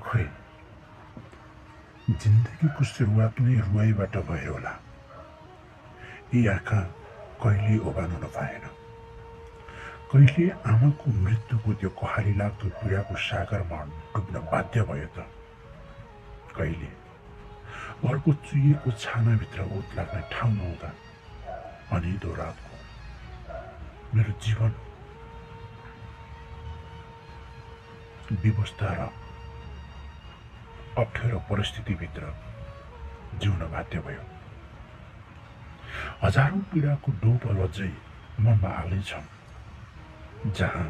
खोइ जिन्दगीको सुरुवात नै रुवाईबाट भयो होला। यी आँखा कहिले ओभानो नपाएन। कहिले आमाको मृत्युको त्यो कहाली लाग्दो पीडाको सागरमा डुब्न बाध्य भयो त कहिले घरको चुहिएको छानाभित्र ओत लाग्ने ठाउँ नहुँदा अनिदो रातको मेरो जीवन व्यवस्था र अप्ठ्यारो परिस्थितिभित्र जिउन बाध्य भयो। हजारौं पीडाको डोपल अझै मनमा हालै छ, जहाँ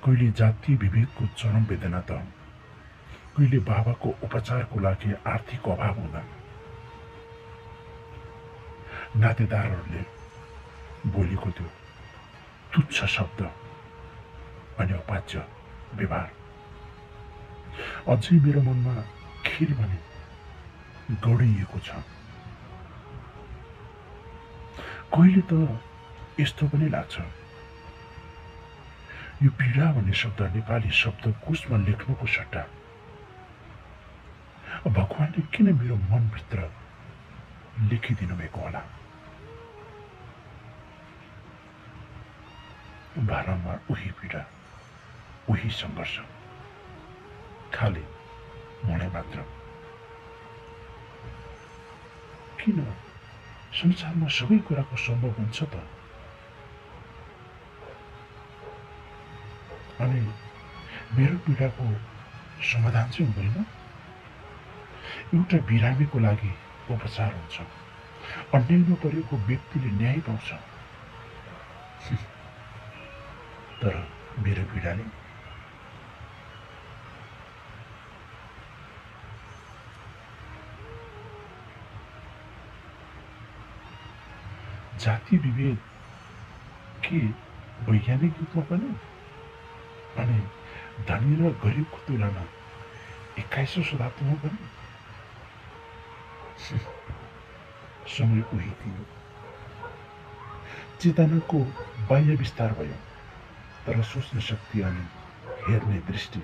कहिले जातीय विभेदको चरम वेदना त कहिले बाबाको उपचारको लागि आर्थिक अभाव हुँदा नातेदारहरूले बोलेको त्यो तुच्छ शब्द अनि अपाच्य व्यवहार अझै मेरो मनमा खिर भने गौडिएको छ। कहिले त यस्तो पनि लाग्छ, यो पीडा भन्ने शब्द नेपाली शब्दकोशमा लेख्नुको सट्टा भगवानले किन मेरो मनभित्र लेखिदिनु भएको होला। बारम्बार उही पीडा, उही सङ्घर्ष, खाली मनै मात्र। किन संसारमा सबै कुराको सम्भव हुन्छ त? अनि मेरो पीडाको समाधान चाहिँ हुँदैन? एउटा बिरामीको लागि उपचार हुन्छ, अन्यायमा परेको व्यक्तिले न्याय पाउँछ, तर मेरो पीडाले जाति विभेद के वैज्ञानिक रूपमा पनि अनि धनी र गरिबको तुलना 21औं शताब्दीमा पनि समय उही थियो। चेतनाको बाह्य विस्तार भयो, तर सोच्ने शक्ति अनि हेर्ने दृष्टि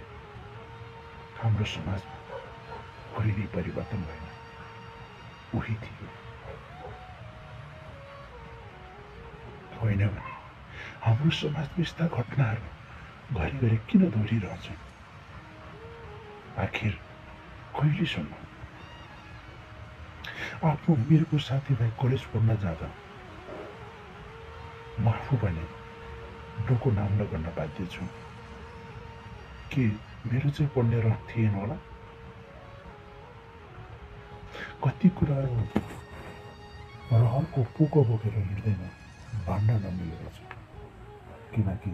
हाम्रो समाजमा कहिल्यै परिवर्तन भएन, उही थियो। होइन भने हाम्रो समाजमा यस्ता घटनाहरू घरिघरि किन दोहोरिरहन्छन्? आखिर कहिलेसम्म? आफ्नो उमेरको साथीभाइ कलेज पढ्न जाँदा म आफू भने डोको नाम गर्न बाध्य छु। के मेरो चाहिँ पढ्ने रहर थिएन होला? कति कुराहरू रहरको पोको बोकेर हिँड्दैन, भन्न नमिलेको छ। किनकि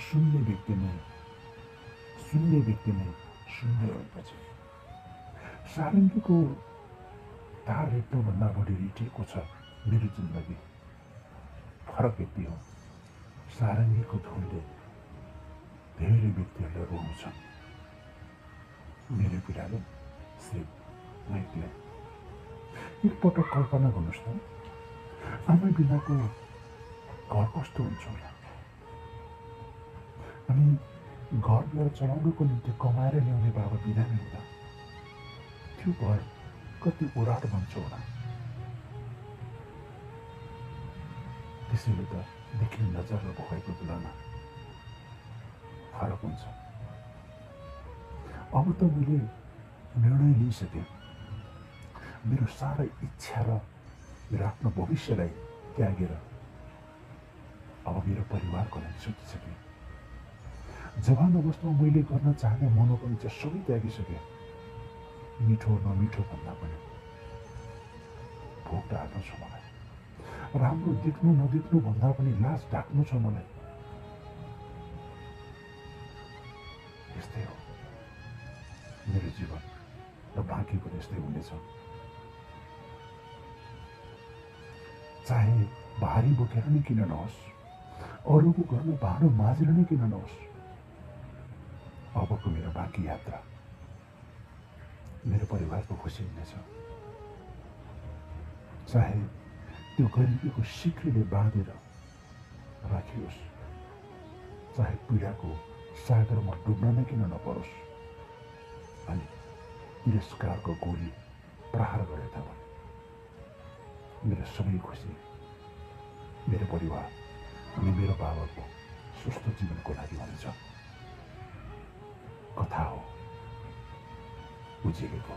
सुन्ने व्यक्ति नै शून्य भएपछि सारङ्गीको तार रेट्नुभन्दा बढी रिटिएको छ मेरो जिन्दगी। फरक यति हो, सारङ्गीको धुनले धेरै व्यक्तिहरूलाई रोउँछ, मेरो पीडाले सिर्फ एक्लै। एकपटक कल्पना गर्नुहोस् न, आमा बिनाको घर कस्तो हुन्छ होला? अनि घरलाई चलाउनको निम्ति कमाएर ल्याउने बाबा बिरामी हुँदा त्यो घर कति उराट बन्छ होला? त्यसैले त देखि नजर र भोकाइको तुलना फरक हुन्छ। अब त मैले निर्णय लिइसकेँ, मेरो सारा इच्छा र मेरो आफ्नो भविष्यलाई त्यागेर अब मेरो परिवारको लागि सोचिसकेँ। जवान अवस्थामा मैले गर्न चाहने मनोकांक्षा सबै त्यागिसकेँ। मिठो नमिठो भन्दा पनि भोक ढाक्नु छ मलाई, राम्रो देख्नु नदेख्नु भन्दा पनि लाज ढाक्नु छ मलाई। यस्तै हो मेरो जीवन र बाँकी पनि यस्तै हुनेछ। चाहे भारी बोकेर नै किन नहोस्, अरूको घरमा भाँडो माझेर नै किन नहोस्, अबको मेरो बाँकी यात्रा मेरो परिवारको खुसी हुनेछ। चाहे त्यो गरिबीको सिक्रीले बाँधेर राखियोस्, चाहे पीडाको सागरमा डुब्न नै किन नपरोस्, अनि तिरस्कारको गोली प्रहार गरे त भने मेरो सबै खुसी मेरो परिवार अनि मेरो बाबाको स्वस्थ जीवनको लागि हुन्छ। कथा हो उजिएको।